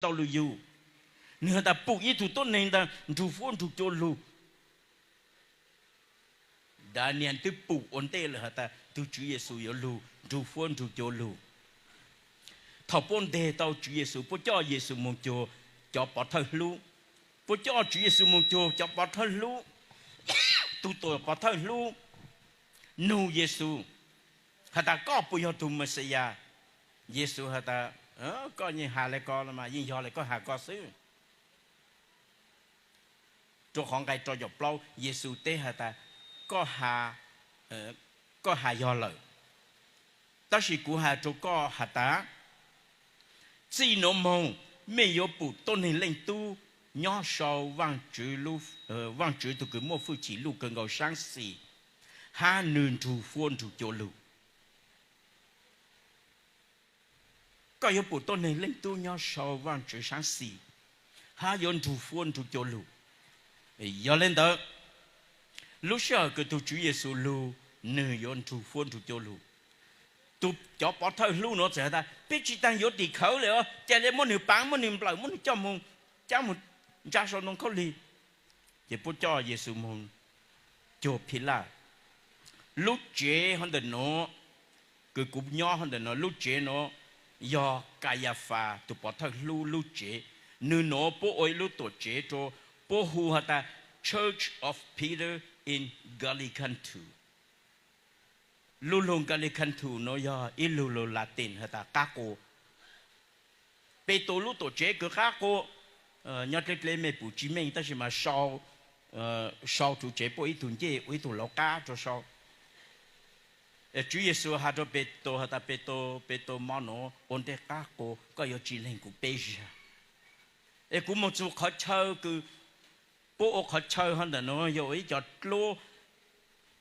tau lug yug. Nwg has tas pum ib tug tuab neeg ntawd nrug fuab nrug cua lug. Daniel twb pum ua ntej lawm has tas tug Tswv Yexus yuav lug nrug fuab nrug cua lug. Thaus puab nteg tau Tswv Yexus, puab coj Yexus moog cuag cov pov thawj hlub. Puab coj Tswv Yexus moog cuag cov pov thawj hlub, tug tuam pov thawj hlub nug Yexus has tas koj puas yog tug Mexiyas? Yexus has tas koj yeej has le ko los mas yeej yog le koj has ko xwb. Rua qhov nqai rau caum plaub Yexus teb has tas koj has yog lawm, tab sis kuv has rua koj has tas txij nuav moog mej yuav pum tuab neeg leej tub nyob sau Vaajtswv, Vaajtswv tug kws muaj fwj chim luj kawg nkaus saab xis, hab nwg nrug fuab nrug cua lug. Koj yuav pum tuab neeg leej tub nyob sau Vaajtswv saab xis, hab yuav nrug fuab nrug cua lug. Yog le ntawd, lub sij hawm kws tug Tswv Yexus lug, nwg yuav nrug fuab nrug cua lug. Tug cov pov thawj hlub nuav txawm has tas peb tsi taag yuav tim khawv le, ca le muab nwg paav, muab nwg nplawm, muab nwg coj moog cab moog ntsa sau ntoo khaub lig. Ces puab coj Yexus moog cuag Philaj. Lub tsev hov ntawm nuav, kws kuv nyob hov ntawm nuav, lub tsev nuav yog Kayafas tug pov thawj hlub lub tsev. Nwg nuav puab ua ib lub tuam tsev rua, puab hu has tas Church of Peter in Gallicantu. Lub lug Gallicantu nuav yog ib lug lug Latin has tas qab qua. Petus lub tuam tsev kws qab qua, nyob dleb dleb mej pum tsi meej tab sis mas sau tug tsev puab ib tug ncej ua ib tug lauv qab rua sau. Tswv Yexus has rua Petus has tas Petus, Petus, mo nuav ua ntej qab qua koj yuav tsi leeg kuv peb zag. Es kuv moog txug qhov chaw kws puab ua qhov chaw hov ntawm nuav yog ua ib co dluab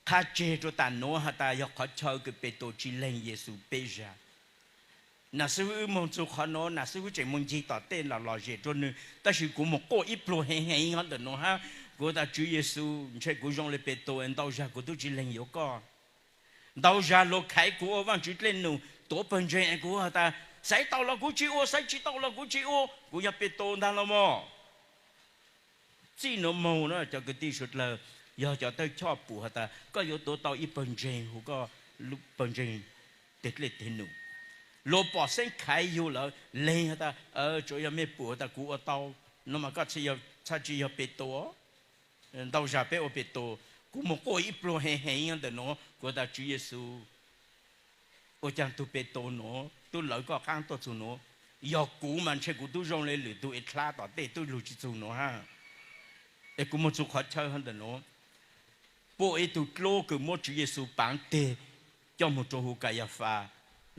qha tseg rua tam nuav has tas yog qhov chaw kws Petus tsi leeg Yexus peb zag. Nam xib hwb wb moog txug qhov nuav, nam xib hwb tseem moog ncig tom tej los lom zem rua nwg, tab sis kuv moog quaj ib pluag heev heev hov ntawm nuav hab. Kuv tas Tswv Yexus, ntshe kuv zoo le Petus, ntau zag kuv tub tsi leeg yuav koj. Ntau zag luag khaiv kuv ua Vaajtswv dlej num, tuav pawg ntseeg, kuv has tas xaiv tau los kuv tsi ua, xaiv tsi tau los kuv tsi ua, kuv yog Petus ntag los mog. Txij nuav moog na cov kwv tij suav dlawg, yog cov thawj choj pum has tas koj yuav tuav tau ib pawg ntseeg hu koj pawg ntseeg teg dlej teg num. Luag pom xeeb khaiv yug lawm, leeg has tas tsuav yog mej pum has tas kuv ua tau, no mas koj txhaj tsi yog Petus. Ntau zag peb ua Petus, kuv moog quaj ib pluag heev heev ntawm nuav, kuv tas Tswv Yexus, ua caag tug Petus nuav tub lawv koj qaab tuaj txug nuav? Yog kuv mas ntshe kuv tub zoo le lwm tug ev dlab tom tej tub lug tsi txug nuav hab. Es kuv moog txug qhov chaw hov ntawm nuav, puab ua ib tug dluab kws muab Tswv Yexus paav teg coj moog rua hu Kayafas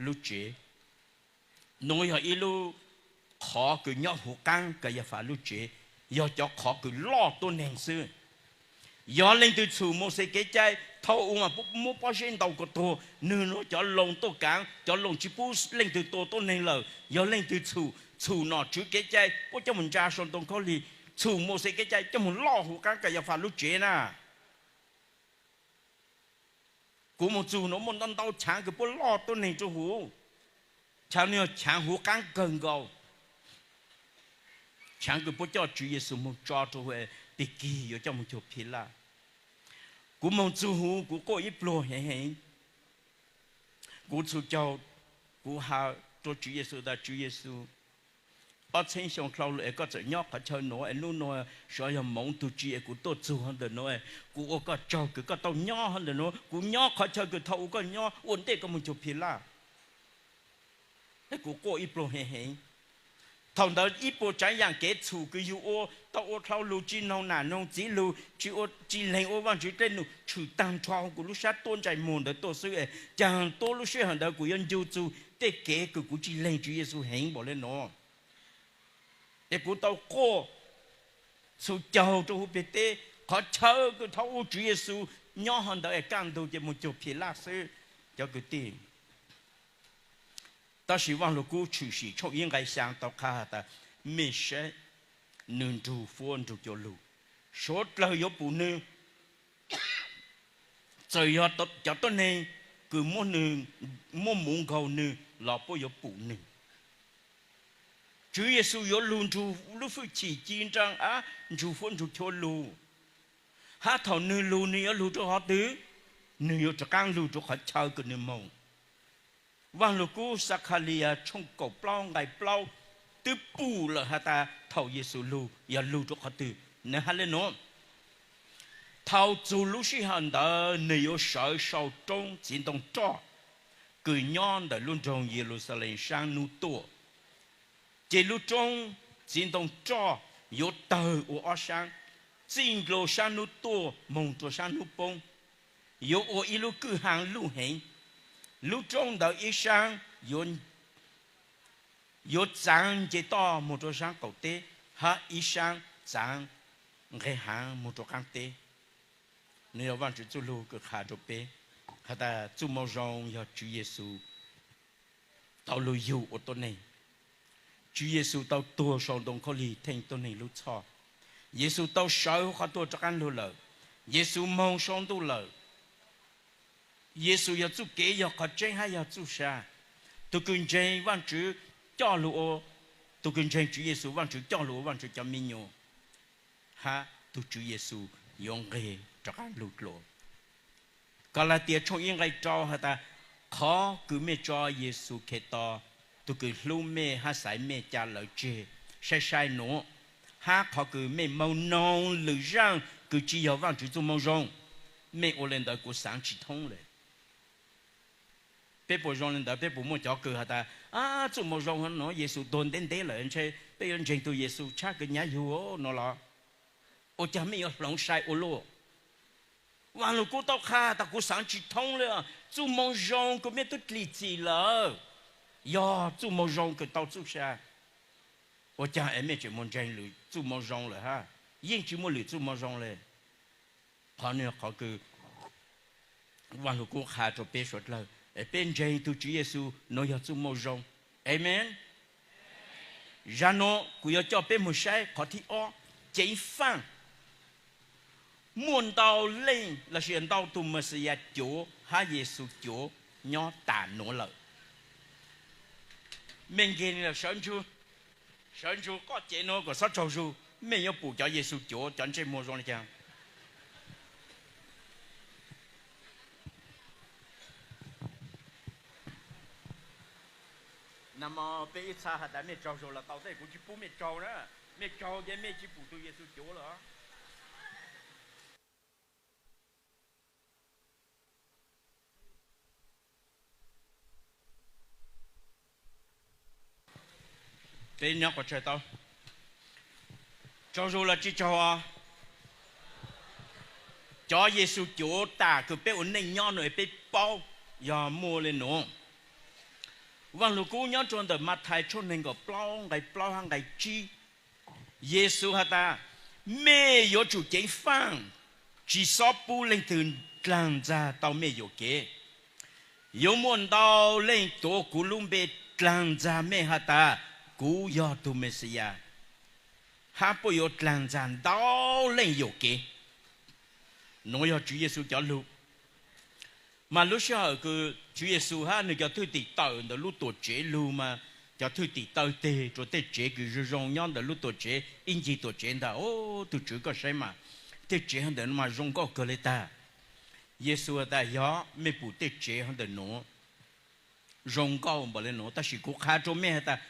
lub tsev. Nuav yog ib lub qhov kws nyob huv qaab Kayafas lub tsev, yog cov qhov kws loj tuab neeg xwb. Yog leej twg txhum Mauxes kev cai, thaum u mas muab pob zeb ntaus kuas tuag, nwg nuav cov loo tuaj kaav, cov loo tsi pub leej twg tua tuab neeg lawm. Yog leej twg txhum, txhum nom tswv kev cai, puab coj moog ntsa sau ntoo khaub lig, txhum Mauxes kev cai coj moog loj huv qaab Kayafas lub tsev na. Kuv moog txug nuav muaj ntau ntau chaav kws puab loj tuab neeg rua huv. Chaav nuav yog chaav huv qaab kawg nkaus. Chaav kws puab coj Tswv Yexus moog tso rua huv, pig kig yuav coj moog cuag Philaj. Kuv moog txug huv kuv quaj ib pluag heev heev. Kuv txhum caug, kuv has rua Tswv Yexus tas Tswv Yexus, ob txheeb xyoo dlhau lug es koj txawm nyob qhov chaw nuav es nub nuav sov yog moov tug tsi es kuv tuaj txug hov ntawm nuav, kuv ua koj tsaug kws koj tau nyob hov ntawm nuav. Kuv nyob qhov chaw kws thaum u koj nyob ua ntej koj moog cuag Philaj. Es kuv quaj ib pluag heev heev. Thaum ntawd ib puas tsaav yaam kev txhum kws yug ua, tau ua dlhau lug tsi noog nam noog txiv lug, tsi ua, tsi leeg ua Vaajtswv dlej num, tshwm taag nrho kuv lub sab tuab ntsej muag ntawd tuaj xwb es caag tuab lub sij hawm ntawd kuv yuav ncu txug tej kev kws kuv tsi leeg Tswv Yexus heev npaum le nuav. Es kuv tau quaj txhum caug rua huv peg teb, qhov chaw kws thaum u Tswv Yexus nyob hov ntawd es kaj ntug ces moog cuag Philaj xwb, cov kwv tij. Tab sis Vaaj Lug Kub Tshwm Sim tshooj ib nqai xyaa tau qha has tas, mej saib, nwg nrug fuab nrug cua lug, suav dlawg yuav pum nwg. Txawm yog cov tuab neeg kws muab muv nkaug nwg los puab yuav pum nwg. Tswv Yexus yuav lug nrug lub hwj chim ci nra av nrug fuab nrug chua lug. Hab thaum nwg lug nwg yuav lug rua qhov twg? Nwg yuav rov qaab lug rua qhov chaw kws nwg moog. Vaaj lug kub Xakhaliyas tshooj kaum plaub nqai plaub twb pum lawm has tas thaum Yexus lug yog lug rua qhov twg. Nwg has le nuav, thaum txug lub sij hawm ntawd nwg yuav sawv sau roob txiv ntoo roj kws nyob ntawm lub nroog Yeluxalees saab nub tuaj. Ces lub roob txiv ntoo roj yuav tawg ua ob saab, txij nkaus saab nub tuaj moog rua saab nub poob, yuav ua ib lub kwj haa luj heev. Lub roob ntawd ib saab yuav txaav nce toj moog rua saab qaum teb, hab ib saab txaav nqeg haav moog rua qaab teb. Nwg yog Vaajtswv txuj lug kws qha rua peb has tas txuj moo zoo yog Tswv Yexus tau lug yug ua tuab neeg. Tswv Yexus tau tuag sau ntoo khaub lig theej tuab neeg lub txhoj. Yexus tau sawv huv qhov tuag rov qaab lug lawm. Yexus moog sau ntuj lawm. Yexus yog txuj kev, yog qhov tseeb hab yog txuj sa. Tug kws ntseeg Vaajtswv coj lug ua, tug kws ntseeg Tswv Yexus Vaajtswv coj lug ua Vaajtswv cov me nyuam, hab tug Tswv Yexus yuav nqeg rov qaab lug dlua. Kalatias tshooj ib nqai rau has tas, qhov kws mej tso Yexus Khetos, tug kws hlub mej hab xaiv mej ca lawv tseg, saib saib nuav, hab qhov kws mej moog noog lwm zaaj kws tsi yog Vaajtswv txuj moo zoo, mej ua le ntawd kuv xaav tsi thoob le. Peb puas zoo le ntawd? Peb puas muaj cov kws has tas, txuj moo zoo nuav Yexus tuag ntev ntev lawm, ntshe peb yuav ntseeg tug Yexus tshab kws nyav yug nuav los? Ua caag mej yuav hloov sai ua luaj? Vaaj lug kub tau qha tas kuv xaav tsi thoob le. Txuj moo zoo kws mej tub dlig txim lawm yog txuj moo zoo kws tau txuj sa. Ua caag es mej tseem moog ntseeg lwm txuj moo zoo lawm hab? Yeej tsi muaj lwm txuj moo zoo le. Qhov nuav qhov kws Vaaj lug kub qha rua peb suav dlawg es peb ntseeg tug Tswv Yexus nuav yog txuj moo zoo. Amees. Zag nuav kuv yuav coj peb moog saib qhov thib ob, ceev faaj. Muaj ntau leej lossis ntau tug Mexiyas cuav hab Yexus cuav nyob tas nuav lawm. Mej nkeeg sawv ntsug, sawv ntsug qoj cev nuav kom xob tsaug zug, mej yuav pum cov Yexus cuav cov ntsej muag zoo le caag. Nag mo peb ib txha has tas mej tsaug zug los tau, tej kuv tsi pub mej tsaug na. Mej tsaug ces mej tsi pum tug Yexus cuav lawm. Peb nyob qhov tsaug tau, tsaug zug los tsi tsaug? Cov Yexus cuav tas kws peb ua neej nyob nuav peb paub yog muaj le nuav. Vaaj lug kub nyob rua ntawm Mathais tshooj neeg nkaum plaub nqai plaub hab nqai tsib, Yexus has tas, mej yuav tsum ceev faaj, tsi xob pub leej twg dlaag ntxag tau mej yuam kev. Yuav muaj ntau leej tuav kuv lub npe dlaag ntxag mej has tas kuv yog tug Mexiyas, hab puab yuav dlaag ntxag ntau leej yuam kev. Nuav yog Tswv Yexus cov lug. Mas lub sij hawm kws Tswv Yexus hab nwg cov thwj tim tawm ntawm lub tuam tsev lug mas cov thwj tim taw teg rua tej tsev kws zoo zoo nyob ntawm lub tuam tsev, ib ncig tuam tsev ntag, Au, tug Tswv koj saib mas, tej tsev hov ntawm nuav mas zoo nkauj kawg le tag. Yexus has tas, yog mej pum tej tsev hov ntawm nuav zoo nkauj npaum le nuav, tab sis kuv qha rua mej has tas,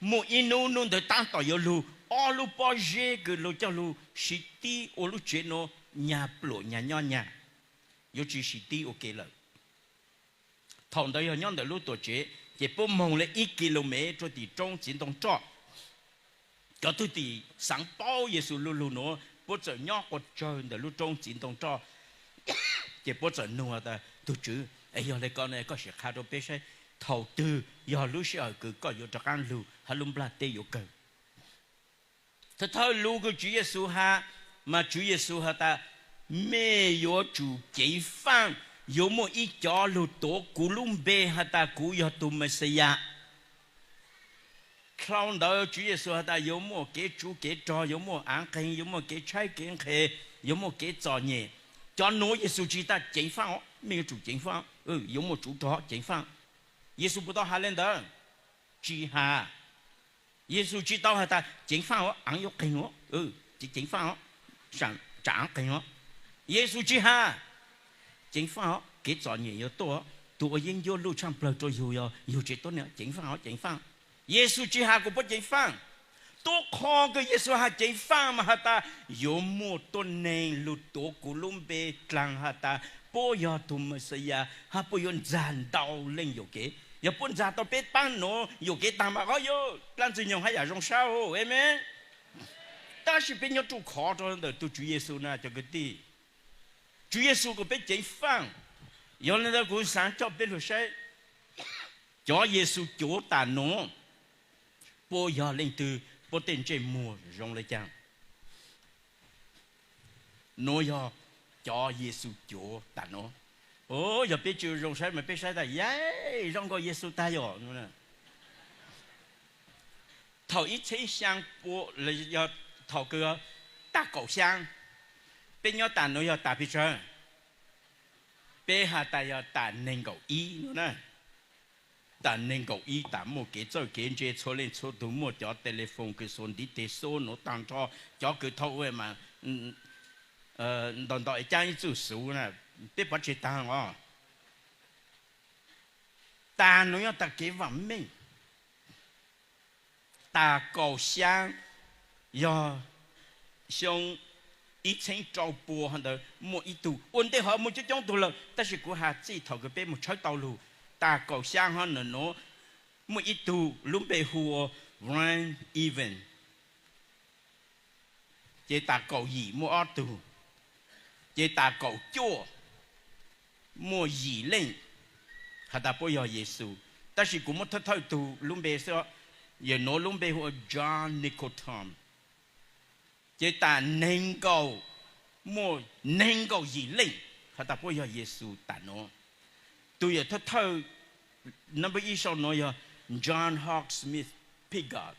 muaj ib nub, nub ntawd taab tom yuav lug, ob lub pob zeb kws luag coj lug siv tib ua lub tsev nuav nyag pluam nyag nyob nyag, yuav tsi siv tib ua ke lawm. Thaum ntawd yog nyob ntawm lub tuam tsev, ces puab moog le ib ki lu mev rua tim roob txiv ntoo roj. Cov thwj tim xaav paub Yexus lu lug nuav, puab txawm nyob qua tsawg ntawm lub roob txiv ntoo roj, ces puab txawm nug tas, tug Tswv, es yog le ko ne koj sim qha rua peb saib, thaum twg yog lub sij hawm kws koj yuav rov qaab lug hab lub nplaj teb yuav kawg? Thawj thawj lug kws Tswv Yexus has, mas Tswv Yexus has tas, mej yuav tsum ceev faaj, yuav muaj ib cov lug tuav kuv lub npe has tas kuv yog tug Mexiyas. Dlhau ntawd Tswv Yexus has tas yuav muaj kev tsuv kev rog, yuav muaj av nqeeg, yuav muaj kev tshaib kev nqhis, yuav muaj kev txom nyem. Cov nuav Yexus tsi tas ceev faaj, mej yuav tsum ceev faaj, yuav muaj tsuv rog ceev faaj. Yexus puas tau has le ntawd? Tsi has. Yexus tsis tau has tas ceev faaj os, aav yuav qeeg os, ceev faaj os, tsam aav qeeg os. Yexus tsis has, ceev faaj os, kev txom nyem yuav tuaj, tus uas yeeb ncuab luj tshaaj plawg rua yug, yog yug tsis tuab neeg, ceev faaj os, ceev faaj. Yexus tsis has kuas puab ceev faaj. Tub qho kws Yexus has ceev faaj mas has tas yuav muaj tuab neeg lug tuav kuv lub npe dlaag has tas puab yog tug Mexiyas hab puab yuav ntxag ntau leej yuam kev. Yog puab ntxag tau peb paab nuav yuam kev taag mas qhov yuav dlaab Ntxwg Nyoog hab yam zoo sab, amees. Tab sis peb nyob ruj khov rua ntawm tug Tswv Yexus na cov kwv tij. Tswv Yexus kuas peb ceev faaj. Yog le ntawd kuv xaav coj peb lug saib cov Yexus cuav taam nuav puab yog leej twg, puab tej ntsej muag zoo le caag. Nuav yog cov Yexus cuav taam nuav. Yog peb tsi zoo saib mas peb saib tas yam zoo nkaus Yexus taag yom. Thaum ib txheeb xyaa pua, thaum kws taam kaum xyaa, peb nyob taam nuav yog taam pes tsawg? Peb has tas yog taam neeg nkaum ib nuav na. Taam neeg nkaum ib, taam muaj kev txawj kev ntse, txhua leej txhua tug muaj cov telephone kws xuas ntiv tes xub nuav taag nrho, cov kws thaum ub mas ntau ntau es caab ib txuj xuv na, peb pov tseg taag os. Taam nuav yog taam kev vaam meej. Taam kaum xyaa yog xyoo ib txheeb rau pua hov ntawd muaj ib tug, ua ntej hov muaj coob coob tug lawm, tab sis kuv has txij thaum kws peb moog tshawb tau lug. Taam kaum xyaa hov ntawm nuav muaj ib tug lub npe hu ua Brian Evans. Ces taam kaum yim muaj ob tug. Ces taam kaum cuaj muaj yim leej has tas puab yog Yexus, tab sis kuv muab thawj thawj tug lub npe xwb. Yawm nuav lub npe hu ua John Nicholson. Ces taam neeg nkaum, muaj neeg nkaum yim leej has tas puab yog Yexus taam nuav. Tug yawm thawj thawj, number ib sau nuav yog John Hawk Smith Pigott.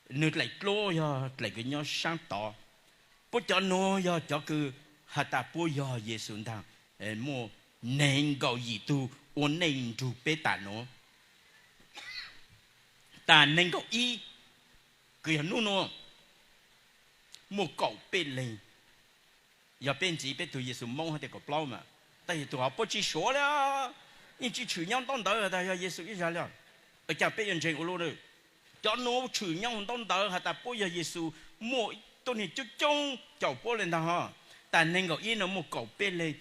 Nwg dlaim dluab yog dlaim kws nyob saab tod. Puab cov nuav yog cov kws has tas puab yog Yexus ntaag, muaj neeg nkaum yim tug ua neej nrug peb taam nuav. Taam neeg nkaum ib, kws yog nub nuav, muaj kaum peb leeg. Yog peb ntxiv peb tug Yexus Moob hab tias kaum plaub mas, tab sis tug hov puab tsi suav le, yeej tsi tshwm nyob ntaub ntawv has tas yog Yexus ib zag le. Ua caag peb yuav ntseeg ua luaj? Cov nuav tshwm nyob ntaub ntawv has tas puab yog Yexus, muaj tuab neeg coob coob caum puab le ntaag hov. Taam neeg nkaum ib nuav muaj kaum peb leeg,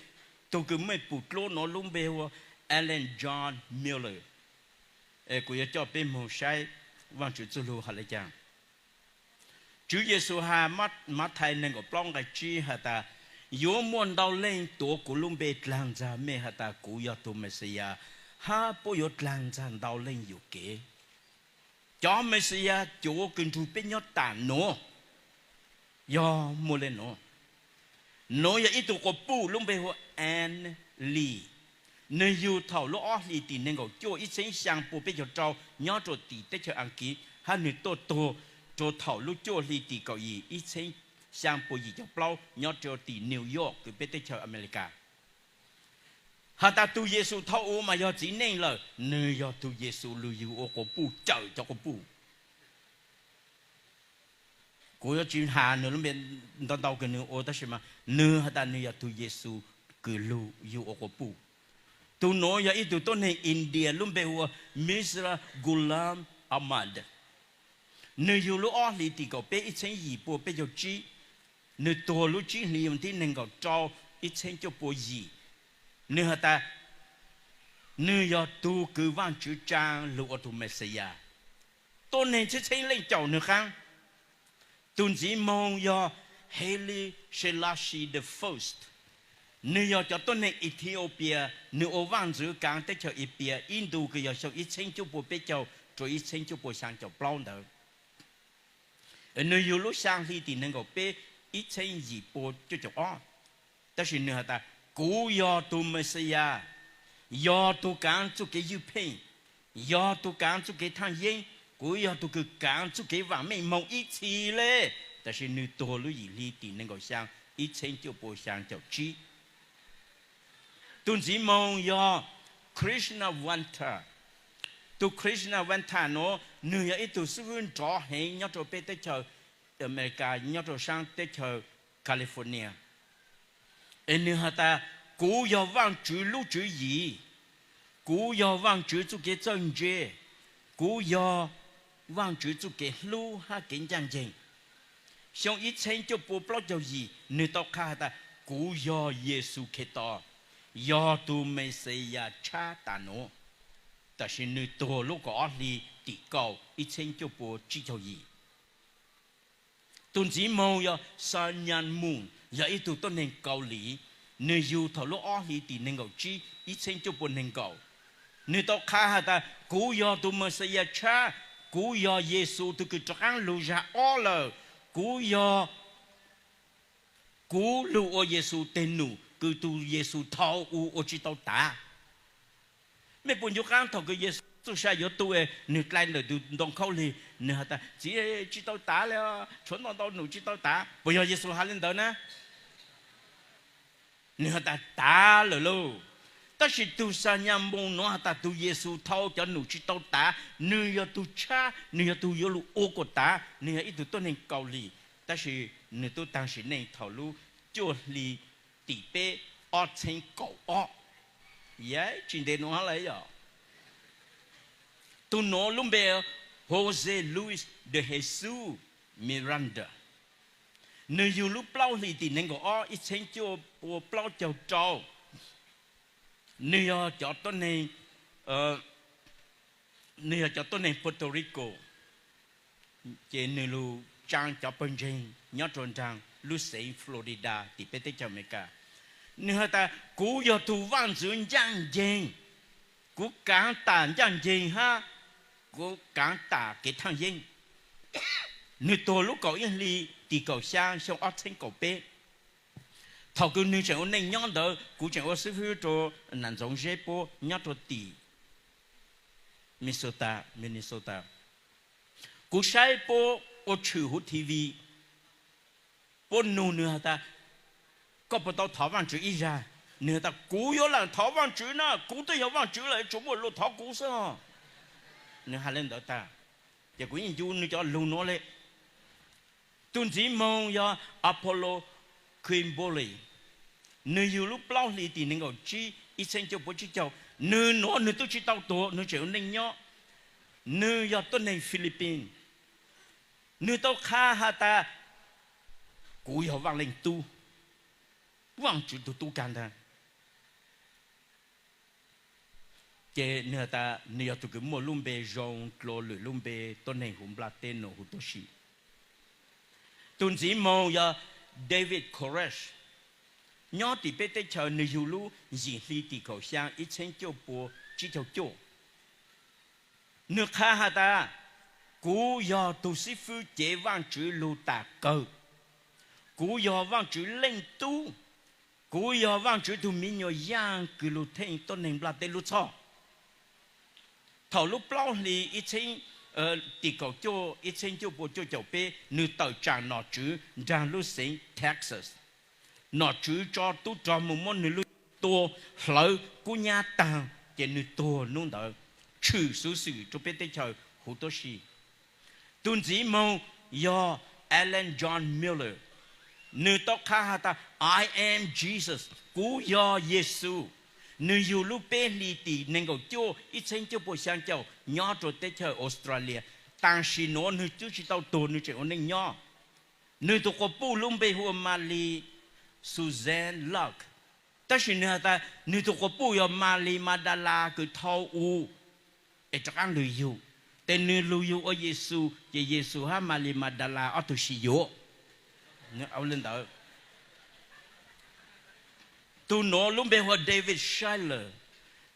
tug kws mej pum dluab nuav lub npe hu ua Alan John Miller. Kuv yuav coj peb moog saib Vaajtswv txuj lug has le caag. Tswv Yexus has, Mathais neeg nkaum plaub nqai tsib has tas, yuav muaj ntau leej tuav kuv lub npe dlaag ntxag mej has tas kuv yog tug Mexiyas, hab puab yuav dlaag ntxag ntau leej yuam kev. Cov Mexiyas cuav kws nrug peb nyob taam nuav yog muaj le nuav. Nuav yog ib tug quas puj lub npe hu ua Ann Lee. Nwg yug thaum lub ob hlis tim neeg nkaum cuaj ib txheeb xyaa pua peb caug rau nyob rua tim teb chaws Askiv, hab nwg tuaj tuag rua thaum lub cuaj hli tim kaum yim ib txheeb xyaa pua yim caug plaub nyob rua tim New York kws peb teb chaws Amelikas. Has tas tug Yexus thaum ub mas yog txiv neej lawm, nwg yog tug Yexus lug yug ua quas puj cawm cov quas puj. Kuv yuav tsi has nwg lub npe ntau ntau kws nwg ua, tab sis mas nwg has tas nwg yog tug Yexus kws lug yug ua quas puj. Tug nuav yog ib tug tuab neeg India lub npe hu ua Mirza Ghulam Ahmad. Nwg yug lub ob hlis tim kaum peb ib txheeb yim pua peb caug tsib. Nwg tuag lub tsib hlis thib neeg nkaum rau ib txheeb cuaj pua yim. Nwg has tas nwg yog tug kws Vaajtswv tsaa lug ua tug Mexiyas. Tuab neeg txheeb txheeb leej caum nwg qaab. Tug ntxiv moog yog Haile Selassie the First. Nwg yog cov tuab neeg Ethiopia, nwg ua vaaj ntxwv kaav teb chaws Ethiopia ib ntu kws yog xyoo ib txheeb cuaj pua peb caug rua ib txheeb cuaj pua xyaa caum plaub ntawd. Nwg yug lub xyaa hli tim neeg nkaum peb ib txheeb yim pua cuaj caum ob. Tab sis nwg has tas, kuv yog tug Mexiyas, yog tug kaav txuj kev ywj pheej, yog tug kaav txuj kev thaaj yeeb, kuv yog tug kws kaav txuj kev vaam meej moog ib txhis le. Tab sis nwg tuag lub yim hli tim neeg nkaum xyaa ib txheeb cuaj pua xyaa caum tsib. Tug ntxiv moog yog Krishnavanta. Tug Krishnavanta nuav Nws yog ib tug xib fwb nrov heev nyob rau peb teb chaws Amelikas, nyob rau saab teb chaws California. Es nws has tas, kuv yog Vaajtswv lub tswv yim, kuv yog Vaajtswv txuj kev txawj ntse, kuv yog Vaajtswv txuj kev hlub hab kev ncaaj nceeg. Xyoo ib txheeb cuaj pua plaub caug yim, nws tau qha has tas, kuv yog Yexus Khetos, yog tug Mexiyas tshab tas nuav. Tab sis nws tuag lub kaum ob hli tim kaum ib txheeb cuaj pua tsib caug yim. Tus ntxiv moog yog Sa Nyas Mus, yog ib tug tuab neeg Kaus Lim. Nws yug thaum lub ob hli tim neeg nkaum tsib ib txheeb cuaj pua neeg nkaum. Nws tau qha has tas, kuv yog tus Mexiyas tshab, kuv yog Yexus tug kws rov qaab lug zag ob lawm, kuv yog, kuv lug ua Yexus teg num kws tug Yexus thaus u ua tsi tau tav. Mej puas ncu qaab thaum kws Yexus txuj sa yuav tu, nwg dlai ntawm tug ntoo khaub lig, nwg has tas, txiv, tsi tau tav le, tshuav ntau ntau num tsi tau tav. Puas yog Yexus has le ntawd na? Nwg has tas, tav lawm lauj. Tab sis tug Sa Nyas Mus nuav has tas tug Yexus thaus cov num tsi tau tav, nwg yog tug tshab, nwg yog tug yuav lug ua kuas tav, nwg yog ib tug tuab neeg Kaus Lim, tab sis nwg tub taag sim neej thaum lub cuaj hli tim peb ob txheeb kaum ob. Yog tsi ntev nuav lawm yog. Tug nuav lub npe Jose Luis de Jesús Miranda. Nwg yug lub plaub hlis tim neeg nkaum ob ib txheeb cuaj pua plaub caug rau. Nwg yog cov tuab neeg, nwg yog cov tuab neeg Puerto Rico, ces nwg lug tsaa cov pawg ntseeg nyob rua nraag lub xeev Florida tim peb teb chaws Amelikas. Nwg has tas, kuv yog tug vaaj ntxwv ncaaj nceeg, kuv kaav tas ncaaj nceeg hab kuv kaav tas kev thaaj yeeb. Nwg tuag lub kaum ib hli tim kaum xyaa xyoo ob txheeb kaum peb. Thaum kws nwg tseem ua neej nyob ntawd, kuv tseem ua xib fwb rua Nam Ntxoov Zeb puab nyob rua tim Minnesota, Minnesota. Kuv saib puab ua tshwm huv TV, puab nug nwg has tas, koj puas tau thov Vaajtswv ib zag? Nwg has tas, kuv yuav lam thov Vaajtswv na, kuv twb yog Vaajtswv lawm, tsuas muaj luag thov kuv xwb. Nwg has le ntawd tag, ces kuv yeej ncu nwg cov lug nuav le. Tug ntxiv moog yog Apollo Quimboley. Nwg yug lub plaub hlis tim neeg nkaum tsib ib txheeb cuaj pua tsib caug. Nwg nuav nwg tub tsi tau tuag, nwg tseem ua neej nyob. Nwg yog tuab neeg Philippines. Nwg tau qha has tas, kuv yog Vaaj Leej Tub, Vaajtswv tug tub kag ntag. Ces nwg has tas nwg yog tug kws muaj lub npe zoo dlua lwm lub npe tuab neeg huv nplaj teb nuav huv tuab si. Tug ntxiv moog yog David Koresh, nyob tim peb teb chaws, nwg yug lub yim hli tim kaum xyaa ib txheeb cuaj pua tsib caug cuaj. Nwg qha has tas, kuv yog tug xib fwb cev Vaajtswv lug tas kawg, kuv yog Vaajtswv Leej Tub, kuv yog Vaajtswv tug miv nyuas yaaj kws lug theej tuab neeg nplaj teb lub txhoj. Thaum lub plaub hlis ib txheeb, tim kaum cuaj ib txheeb cuaj pua cuaj caum peb, nwg tawm tsaam nom tswv nraag lub xeev Texas. Nom tswv tso tub rog moog muab nwg lub tua hlawv kub nyab taag, ces nwg tuag nub ntawd, tshwm xuv xwm rua peb teb chaws huv tuab si. Tug ntxiv moog yog Alan John Miller. Nwg tau qha has tas, I am Jesus, kuv yog Yexus. Nwg yug lub peb hlis tim neeg nkaum cuaj ib txheeb cuaj pua xyaa caum nyob rua teb chaws Australia. Tam sim nuav nwg tub tsi tau tuag, nwg tseem ua neej nyob. Nwg tug quas puj lub npe hu ua Maly Susanne Lake. Tab sis nwg has tas nwg tug quas puj yog Maly Madala kws thau u es rov qaab lug yug. Tes nwg lug yug ua Yexus, ces Yexus hab Maly Madala ob tug sib yuav. Ua le ntawd. Tug nuav lub npe hu ua David Schuyler.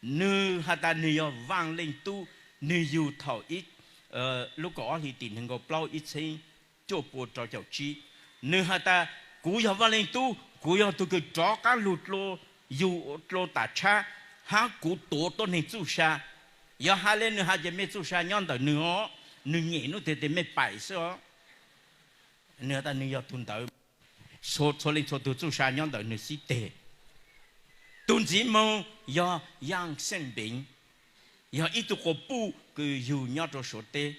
Nwg has tas nwg yog Vaaj Leej Tub. Nwg yug thaum ib, lub kaum ob hli tim neeg nkaum plaub ib txheeb cuaj pua rau caum tsib. Nwg has tas, kuv yog Vaaj Leej Tub, kuv yog tug kws rov qaab lug dlua, yug dlua tas tshab, hab kuv tuav tuab neeg txuj sa. Yog has le nwg has ces mej txuj sa nyob ntawm nwg os, nwg nyem nub twg tes mej paim xwb os. Nwg has tas nwg yog tug ntawd. Txhua leej txhua tug txuj sa nyob ntawm nwg xib teg. Tug ntxiv moog yog Yaaj Xeej Npeev, yog ib tug quas puj kws yug nyob rua Suav teb.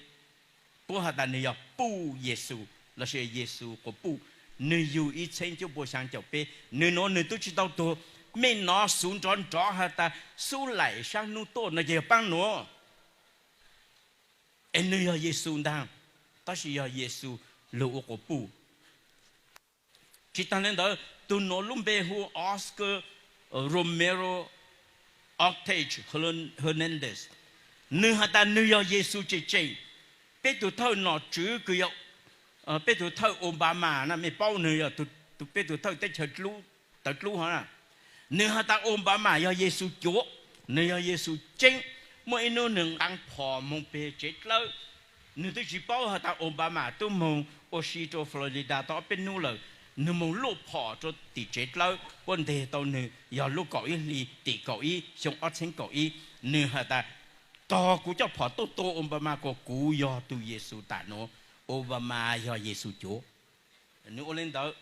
Puab has tas nwg yog puj Yexus lossis Yexus quas puj. Nwg yug ib txheeb cuaj pua xyaa caum peb, nwg nuav nwg tub tsi tau tuag. Mej nov xuv nrov nrov has tas xub laim saab nub tuaj no ces yog paab nuav, es nwg yog Yexus ntaag, tab sis yog Yexus lug ua quas puj. Tsi taag le ntawd, tug nuav lub npe hu Oscar Romero Ortiz Hernandez, nwg has tas nwg yog Yexus tseem tseem. Peb tug thawj nom tswv kws yog peb tug thawj Obama na, mej paub nwg yog peb tug thawj teb chaws tawv dlub hov na. Nwg has tas Obama yog Yexus cuav, nwg yog Yexus tseeb. Muaj ib nub nwg nqaa phom moog peg tsev dlawb, nwg tub tsi paub has tas Obama tub moog ua si rua Florida tau ob peb nub lawm, nwg moog luaj phom rua tim tsev dlawb puab nteg tau nwg yog lub kaum ib hli tim kaum ib xyoo ob txheeb kaum ib. Nwg has tas, tog kuv coj phom tuaj tua Obama kuas kuv yog tug Yexus tam nuav, Obama yog Yexus cuav. Nwg ua le ntawd.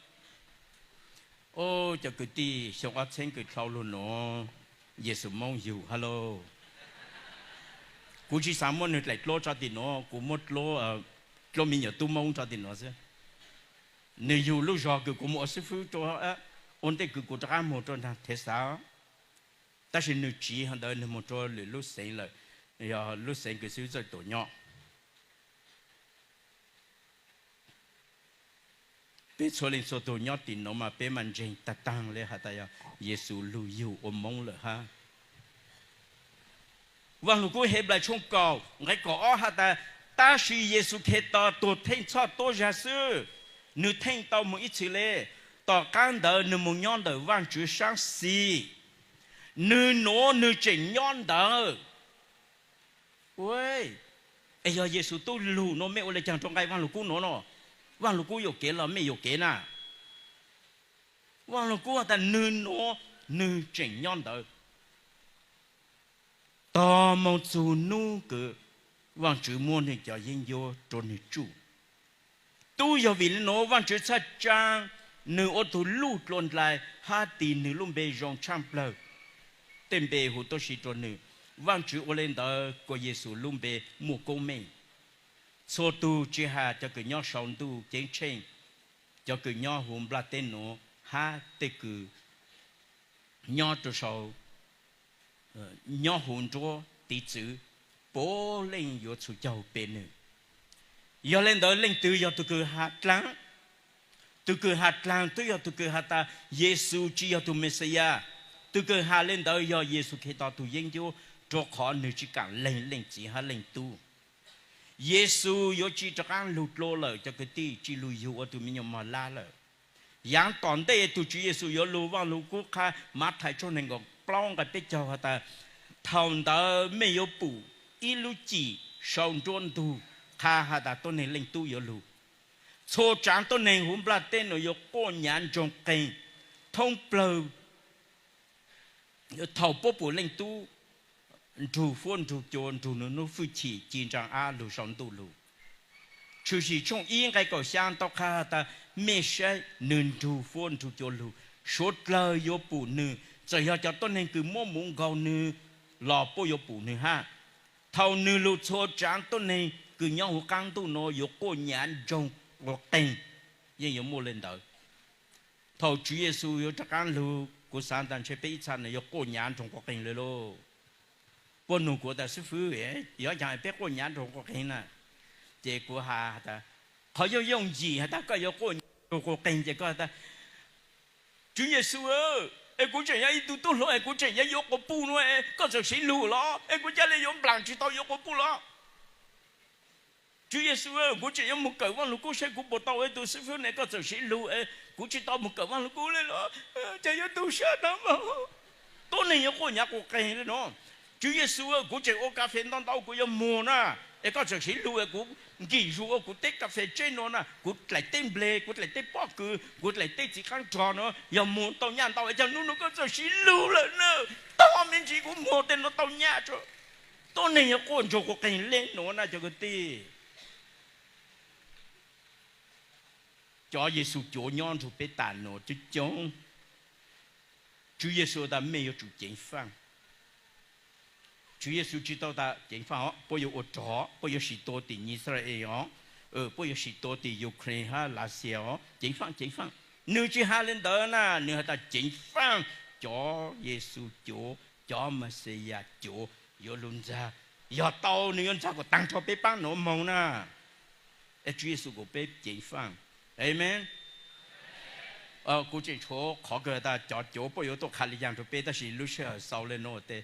Cov kwv tij, xyoo ob txheeb kws dlhau lug nuav, Yexus Moob yug hab lauj. Kuv tsi xaav muab nwg dlaim dluab tso tim nuav, kuv muab dluab me nyuam tub Moob tso tim nuav xwb. Nwg yug lub zog kws kuv moog ua xib fwb rua, ua ntej kws kuv rov qaab moog rua nraag Thev Xav, tab sis nwg tsiv hov ntawd nwg moog rua lwm lub xeev lawm, yog lub xeev kws xib fwb Txawj Tuam nyob. Peb txhua leej txhua tug nyob tim nuav mas peb mas ntseeg taag taag le has tas yog Yexus lug yug ua Moob lawm hab. Vaaj Lug Kub Henplais tshooj kaum nqe kaum ob has tas, tab sis Yexus Khetos tuag theej txhoj tuab zag xwb, nwg theej tau moog ib txhis le. Tom qaab ntawd nwg moog nyob ntawm Vaajtswv saab xis, nwg nuav nwg tseem nyob ntawd. Es yog Yexus tub lug nuav mej ua le caag rua nqai Vaaj Lug Kub nuav no? Vaaj Lug Kub yuam kev los mej yuam kev na? Vaaj Lug Kub has tas nwg nuav nwg tseem nyob ntawd tog moog txug nub kws Vaajtswv muab nwg cov yeeb ncuab rua nwg tsuj. Tub yog vim le nuav Vaajtswv txhaj tsaa nwg ua tug luj dlua ndlais hab tis nwg lub npe zoo tshaaj plawg tej npe hu tuab si rua nwg. Vaajtswv ua le ntawd kuas Yexus lub npe muaj koob meej. Txhua tug tsi has cov kws nyob sau ntuj ceeb tsheej, cov kws nyob huv nplaj teb nuav hab tej kws nyob rua sau, nyob huv nruab tiv txwv, puav leej yuav txhus caug pe nwg. Yog le ntawd leej twg yog tug kws has dlaag? Tug kws has dlaag twb yog tug kws has tas Yexus tsi yog tug Mexiyas. Tug kws has le ntawd yog Yexus Khetos tug yeeb ncuab, rua qhov nwg tsi kaam leeg Leej Txiv hab Leej Tub. Yexus yuav tsi rov qaab lug dlua lawm cov kwv tij, tsi lug yug ua tug me nyuam mog lab lawm. Yaav tom ntej tug Tswv Yexus yuav lug, Vaaj Lug Kub qha Mathais tshooj neeg nkaum plaub nqai peb caug has tas, thaum ntawd mej yuav pum ib lub cim sau nruab ntug qha has tas tuab neeg Leej Tub yuav lug. Txhua tsaav tuab neeg huv nplaj teb nuav yuav quaj nyav ntsoog qeeg thoob plawg. Thaum puab pum Leej Tub nrug fuab nrug cua, nrug nwg lub fwj chim ci ntsaa ab lug sau ntuj lug, Tshwm Sim tshooj ib nqai kaum xyaa tau qha has tas, mej saib nwg nrug fuab nrug cua lug, suav dlawg yuav pum nwg, txawm yog cov tuab neeg kws muab mus nkaug nwg los puab yuav pum nwg hab. Thaum nwg lug txhua tsaav tuab neeg kws nyob huv qaab ntuj nuav yuav quaj nyav ntsoog quas qeeg. Yeej yuav muaj le ntawd. Thaum Tswv Yexus yuav rov qaab lug, kuv xaav tas ntshe peb ib txha nwg yuav quaj nyav ntsoog quas qeeg le lauj. Puab nug kuv tas, xib fwb, yuav caag peb quaj nyav ntsoog quas qeeg na? Ces kuv has tas, qhov yooj yooj yim has tas koj yuav quaj nyav ntsoog quas qeeg ces koj has tas, Tswv Yexus, es kuv tseem yog ib tug tub hluas es kuv tseem yuav yuav quas puj nuav, koj txawm siv lug los es kuv ca le yuav nplaam tsi tau yuav quas puj los? Tswv Yexus, kuv tseem yuav moog kawm Vaaj Lug Kub saib kuv puas tau ua ib tug xib fwb ne, koj txawm siv lug es kuv tsi tau moog kawm Vaaj Lug Kub le los? Ces yuav tu sab no mas. Tuab neeg yuav quaj nyav quas qeeg le no. Tswv Yexus, kuv tseem ua kas fes ntau ntau kuv yuav muag na, es koj txawm siv lug es kuv nkim zug ua kuv teb kas fes tseb no na, kuv dlaim teb nplej, kuv dlaim teb pob kws, kuv dlaim teb txiv qaab rog no, yog muag tau nyaj ntau es cov nub nua koj txawm siv lug lawm na. Tog me ntsis kuv muag tej no tau nyaj tso. Tuab neeg yuav quaj ntsoog quas qeeg le nuav na cov kwv tij. Cov Yexus cuav nyob nrug peb tas nuav coob coob. Tswv Yexus tas mej yuav tsum ceev faaj. Tswv Yexus tsis tau tas ceev faj os, puab yuav ua rog, puab yuav sim tua tim Yixalayees os, puab yuav sim tua tim Ukraine hab Lav Xias os, ceev faj, ceev faj. Nws tsis has li ntawd na, nws has tas ceev faj, cov Yexus cuav, cov Mexiyas cuav yuav lug ntxag. Yog tau nws yuav ntxag kom taag nrho peb paab nuav moog na. Es Tswv Yexus kom peb ceev faj. Amees. Kuv tseem tshuav qhov kawg tas cov cuav puab yuav tuaj qha li yaag rua peb, tab sis lub sij hawm xaus le nuav tes,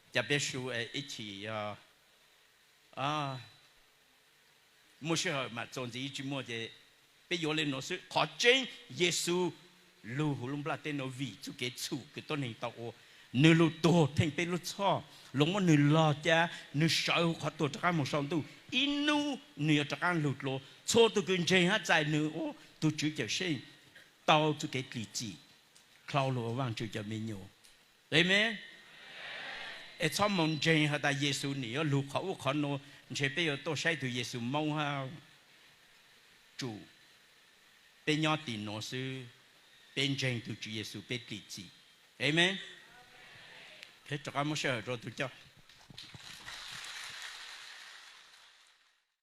ca peb su ib chim muaj sij hawm mam txuas ntxiv, tsis muaj ces peb yuav le nuav xwb. Qhov tseeb Yexus lug huv lub nplaj teb nuav vim txuj kev txhum kws tuab neeg tau ua. Nws lug tuag theej peb lub txhoj, lug muab nws log ca, nws sawv huv qhov tuag rov qaab moog sau ntuj. Ib nub nws yuav rov qaab lug dlua. Txhua tug kws ntseeg hab txais nws ua tug Tswv Cawmseej tau txuj kev dlim txim, dlhau lug ua Vaajtswv cov me nyuam. Amees. Es txhob moog ntseeg has tas Yexus nim yuav lug qhov ub qhov nuav, ntshe peb yuav tuaj saib tug Yexus Moob hab tsum peb nyob tim nuav xwb, peb ntseeg tug Tswv Yexus peb dlim txim. Amees. Rov qaab muab sij hawm rua tug coj.